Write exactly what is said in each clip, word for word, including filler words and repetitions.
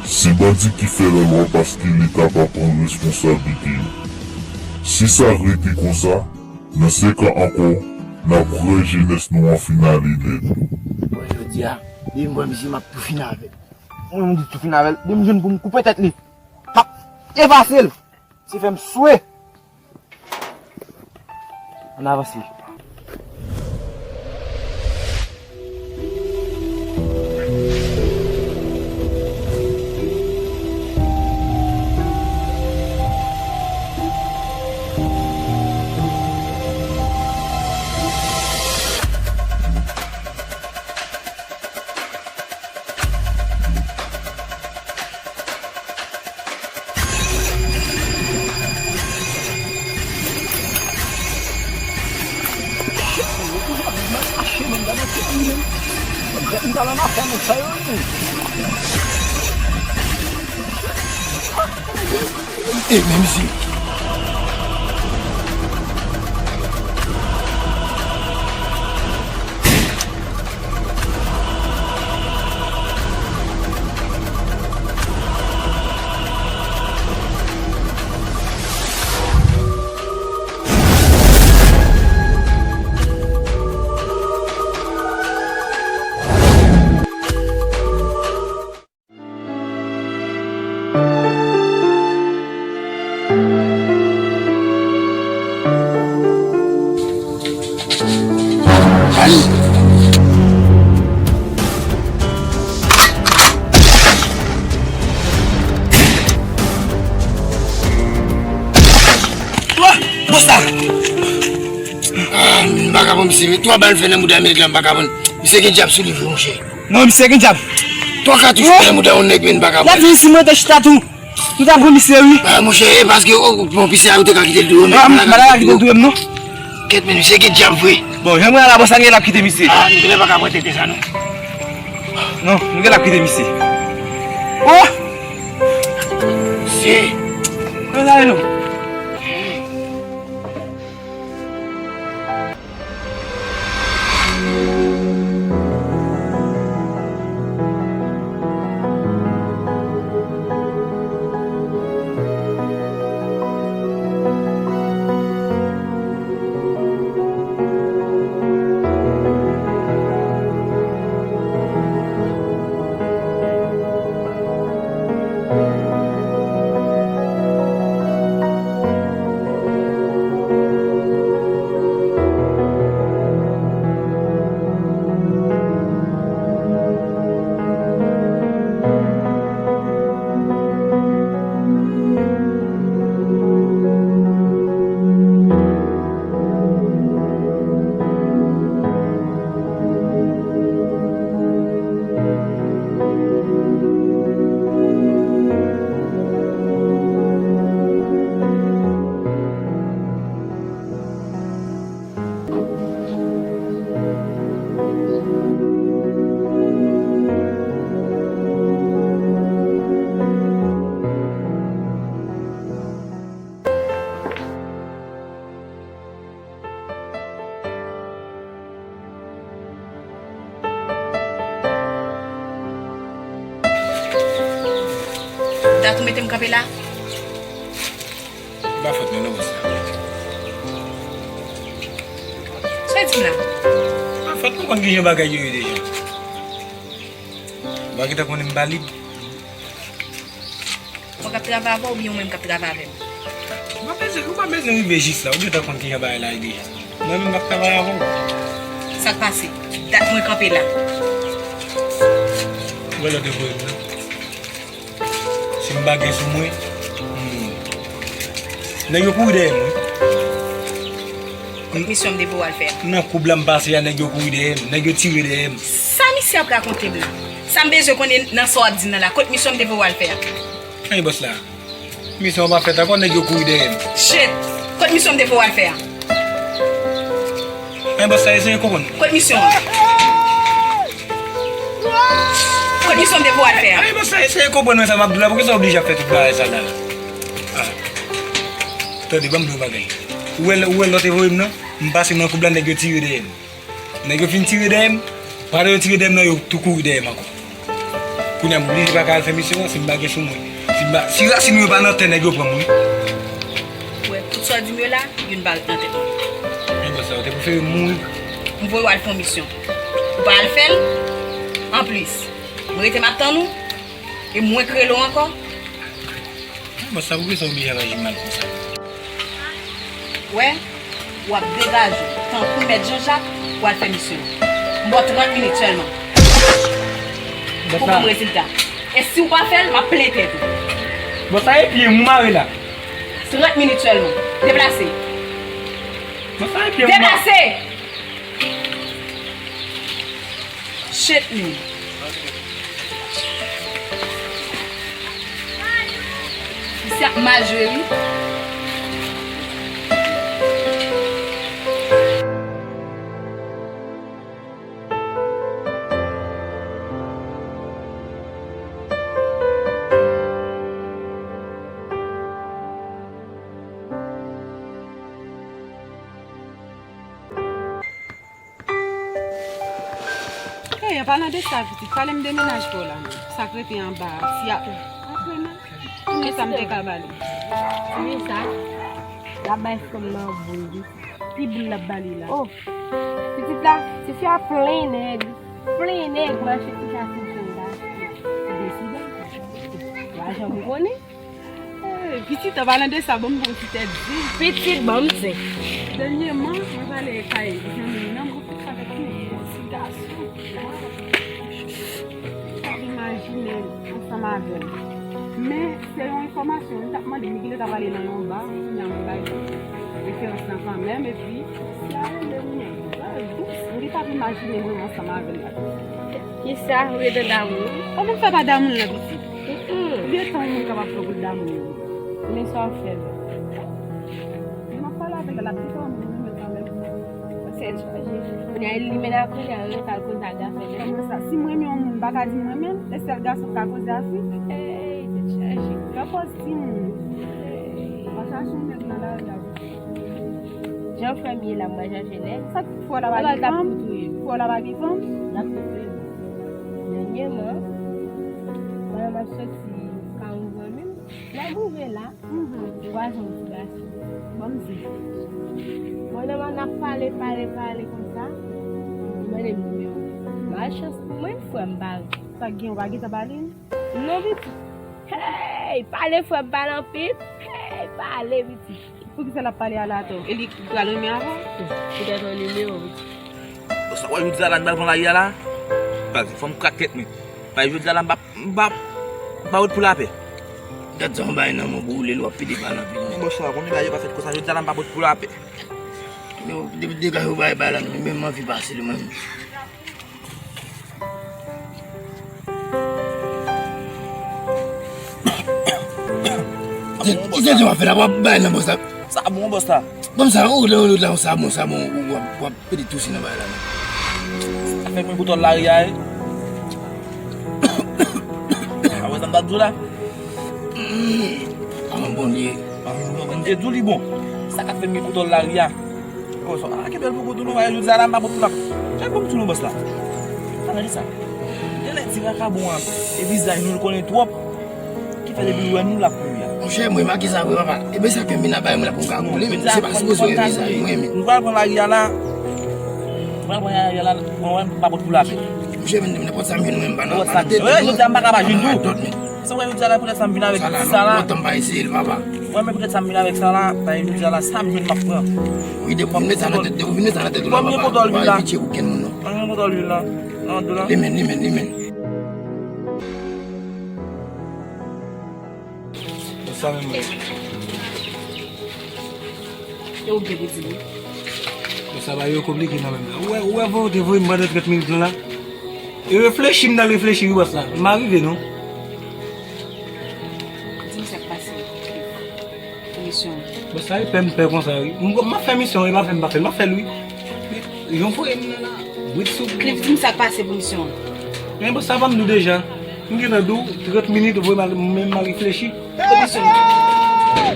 Se bandi ki fè lalwa paske Leta pa pran responsablite yo. Si sa rete konsa, nan senk an ankò, n ap wè jenès nou an fin ale nèt. Bon, jodi a, depi m wè misye, m ap tou fini avè l. Mwen menm, m di tou fini avè l. Depi m jwenn pou m koupe tèt li, m ap efase l. Se fè m swe. Ann avanse. E menm si Bòs la! Ah, m pa ka pran misye, men twa bal fè nan mouda Mèg la, m pa ka pran. Misye gen djab sou li vre, monchè. Non, misye gen djab. Twa katouch fè nan mouda yon nèg, men m pa ka pran. L ap vin si mwen te chita tou. Nou ta pran misye, wi. Ah, monchè, e paske, oh, bon, misye a, ou te ka kite l touye m, men m pa ka kite l touye m, non. Kèt, men misye gen djab vre. Bon, jan mwen a la, bòs la gen l ap kite misye. Ah, nou genlè pa ka pran tenten sa, non. Non, nou gen l ap kite misye. Oh! Misye. Kòman sa ye, non? Dat ou mete m kanpe la? Se pa fòt mwen non, bòs la. Sa w di m la? Se pa fòt mwen, konn kijan bagay yo ye deja. Ou pa gentan konnen m pa lib. Mwen k ap travay avè w oubyen ou menm k ap travay avè m? Ou pa bezwen, ou pa bezwen rive jis la, ou gentan konn kijan bagay la ye deja. Mwen menm k ap travay avè w. Sa k pase? Dat mwen kanpe la. Ou wè lè w te voye m nan? Si m pa gen sou mwen, hmm. Nèg yo kouri dèyè m, wi. Kot misyon m te voye w al fè a? Nan koub la m pase a, nèg yo kouri dèyè m, nèg yo tire dèyè m. Sa misye ap rakonte m la? Sa m bezwen konnen nan sa w ap di m nan la? Kot misyon m te voye w al fè a? Anyen bòs la. Misyon an pa fèt ankò, nèg yo kouri dèyè m. Shit! Kot misyon m te voye w al fè a? Anyen bòs la, eseye konprann. Kot misyon an? Kot misyon m te voye w al fè a? Anyen bòs la, eseye konprann mwen sa m ap di w la, poukisa w oblije ap fè tout bagay sa la? Ah. Tande, ban m di w yon bagay. Ou wè, ou wè lè w te voye m nan? M pase nan koub la, nèg yo tire dèyè m. Nèg yo fin tire dèyè m, pandan yo tire dèyè m nan, yo tou kouri dèyè m ankò. Kounye a m oblije pa ka al fè misyon an si m pa gen sou mwen. Si m pa, si rasin mwen pa nan tè, nèg yo pran m wi. Wè, tout sa w di m yo la, youn pa ret nan tèt mwen. Men bòs sa, ou te prefere mouri. M voye w al fè yon misyon. Ou pa al fè l? Anplis, mwen rete m ap tann ou, e mwen k rele w ankò. Men bòs sa, poukisa w oblije al aji mal konsa? Wè, w ap degaje w tankou mèt Jean Jacques pou w al fè misyon an. M ba w trant minit sèlman pou ban m rezilta. E si w pa fè l, m ap plen tèt ou. Bòs sa, e pye m ou mare la. Trant minit sèlman. Deplase. Bòs sa, e pye m ou mare. Deplase! Shit, man. Misye ap mal jwe, wi. Hey, an palan de sa, pitit, pale m de mennaj pa w la, non. Sa k rete anba a, si a, apre, non. Konbyen sa m te ka ba li? Konbyen sa? L ap bay fanm nan boul, wi. Ki boul l ap ba li la? Oh, pitit la, tifi a plen nèg. Plen nèg mache kouche a sou fanm la. Deside. Lajan m konnen. Eh, pitit, an palan de sa, ban m bon ti tèt di. Pitit, ban m di. Dènyèman, mwen prale kay zanmi m nan, mwen fèk avèk yon gwo ti gason. Ou p ap imajine l ansanm avè l. Men, se yon enfòmasyon, li t ap mande m, li genlè t ap ale nan yon ba, kounye a mwen bay li referans lan kanmenm, epi, si a rele m, mwen, mwen, li p ap imajine mwen ansanm avè l la. Kisa, ou gentan damou? Kòman m fè pa damou l la, pitit? Mm-mm. Konbyen tan yon moun kapab pran pou l damou l? Men sa w ap fè la? Men m ap pale avè l la, l ap di kòman moun renmen kanmenm. Tèt chaje. Kounye a, li mennen a kounye a, yo ka koze a gason. Kòman sa? Si m renmen yon moun, m pa ka di m renmen l? E sèl gason k ka koze a fi? Ey, tèt chaje. Pran pòz timoun. Ey. Pa chache yon nèg nan lari a. Jan frè m ye la, m pa chache nèg. Sa k fè w la pa gen fanm? Fè w la pa gen fanm? L ap tou touye m. Dènyèman, pandan m ap soti ka yon zanmi m, lè m rive la, mhm, m kwaze yon ti gason. Ban m di. Pandan n ap pale, pale, pale konsa, li mande m nimewo. Malchans pou mwen, frè m pa gen. Sa k gen, ou pa gentan ba li l? Non, pitit. Hey! Pale, frè m, pale anpil. Hey! Pale, pitit. Poukisa l ap pale a la atò? E li pral renmen avè w? Poutèt yon nimewo, pitit. Bon, sa w wè jodi a la, n pral pran lari a la? Baz, fò m krak tèt mwen. Paske jodi a la, m p ap, m p ap, m p ap ret pou lapè. Gad jan w bay nan men w boule, l w ap pede pale anpil. Bon, sa, konnen bagay yo pa fèt konsa. Jodi a la, m p ap ret pou lapè. Men w depi degaje w bay bay la, men m anvi pase li, mwen. Kisa w ap fè la? W ap bay nan bòs la? Sa bon, bòs la. Bon, sa, ou la, ou la, sa bon, sa bon, w ap, w ap pede touse nan bay la, non. Sa fè mwen pou tòl lari a, wi. A wè sa m t ap di w la? Aman bon li ye. Aman bon, m te di w li bon. Sa k ap fè mwen pou tòl lari a. Bon, sa, a, ki bèl pou kout ou, non, jodi a la, m pa pot pou l ap. Fè bon tou, non, bòs la. Sa vle di sa. Genlè ti vakabon an, e vizaj nou, l konnen twòp. Ki fè depi l wè nou, l ap kouri a. Monchè, mwen remake sa vre, papa. E ben sa ke m vin ap bay mwen la pou m ka koule, men se pa sipoze wè vizaj mwen, men. Nou pral pran lari a la. Nou pral pran lari a la, mwen wè m pa pot pou lapè. Monchè, men nenpòt sa m jwenn mwen, m pa nan, pa nan tèt. Jodi a m pa ka pa jwenn tou. Sa wè, jodi a la, poutèt sa m vin avèk sa la. Lontan m pa eseye l, papa. Mwen menm poutèt sa m vin avèk sa la, paske jodi a la, sa m jwenn m ap pran. Wi, depi w met sa nan tèt, depi w met sa nan tèt ou la, papa. Premye bòtòl lwil la. Pa pitye okenn moun, non. Premye bòtòl lwil la. Nan do la. Li menm, li menm, li menm. Sa menm, wi. E ou gen pou di li. Bon, sa bagay yo konplike nan menm la. Ou wè, ou wè, voye, ou te voye m pandan trant minit lan la. E reflechi, m t al reflechi, wi, bòs la. M pa rive, non. Di m sa k pase pou misyon an. Bòs la, e pè m pè konsa, wi. M, m ap fè misyon, e pa fè m pa fè l. M ap fè l, wi. Yon voye m nan la. Brit sou. Cliff, di m sa k pase pou misyon an. Men bòs la, pa m di w deja. M gentan di w, trant minit, voye m al, men m al reflechi.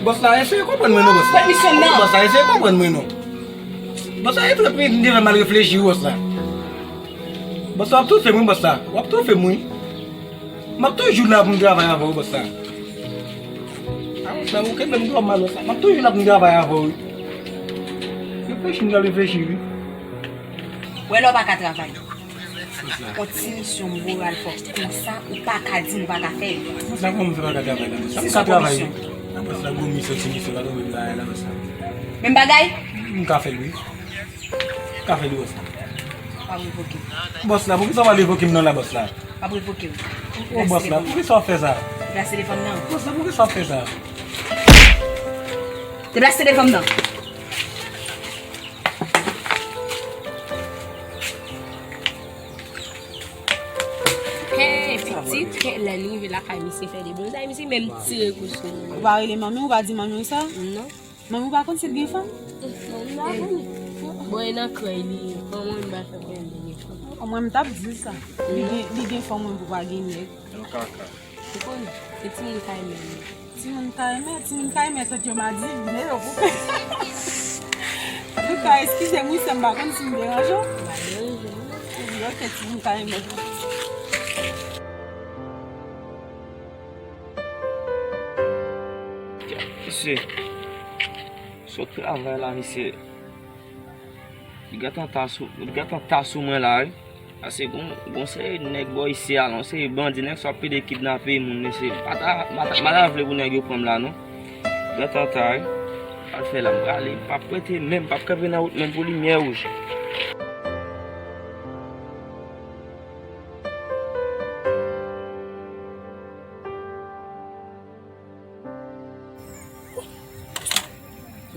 Bòs la, eseye konprann mwen non, bòs la. Bòs la, eseye konprann mwen non. Bòs la, e trant minit m te fè m al reflechi, bòs la. Bòs la, w ap toufe m, wi, bòs la. W ap toufe m, wi. M ap toujou la pou m travay avè w, bòs la. A, bòs la, ou kenbe m twò mal, bòs la. M ap toujou la pou m travay avè w, wi. Reflechi, m pral reflechi, wi. Ou wè lè w pa ka travay. Bòs la. On ti misyon moral fò konsa, ou pa ka di m ou pa ka fè l. Bòs la, kòman m fè pa ka travay la, bòs la? M ka travay, wi. A, bòs la, gwo misyon, ti misyon, pa tonbe m travay la, bòs la. Menm bagay? M ka fè l, wi. Ka fè li wè sa. W ap revoke m. Bòs la, poukisa w pa revoke m non la, bòs la? W ap revoke m. O, bòs la, poukisa w ap fè sa? Deplase telefòn nan. Bòs la, poukisa w ap fè sa? Deplase telefòn nan. Hey, pitit, lè nou rive lakay misye fè de bon zay, misye menm tire kou sou nou. Ou pa rele manmi, ou pa di manmi w sa? Non. Manmi w pa konn si l gen fanm? Manmi pa konn. Bon, e nan krèy li ye. Kòman li pa fè konnen li gen fanm? Mwen, m t ap di l sa. Li gen, li gen fanm, mwen pou pa gen nèg. Ou konnen, se timoun K M L. Timoun K M L, timoun K M L, sot yo madi, vine yo pou. Antouka, eskize m wi, sè m, pa konn si m deranje w. M pa deranje w. Epi, oke, timoun K M L. Mesye, sot travay la, mesye. Li gentan ta sou, li gentan ta sou mwen la, wi. Paske gon, gon seri nèg bò isi a, yon seri bandi, nèg sa ap pede kidnape moun, mesye. M pa ta, m pa ta, m pa ta vle pou nèg yo pran m la, non. Gentan ta, wi. Al fè la, m prale, m p ap rete menm, m p ap kanpe nan wout menm pou limyè wouj.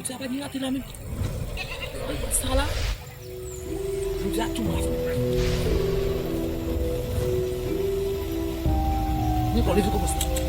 Jodi a pa gen rate la menm. Sa la. Jodi a tou mwen. Mwen pa leve kòmanse.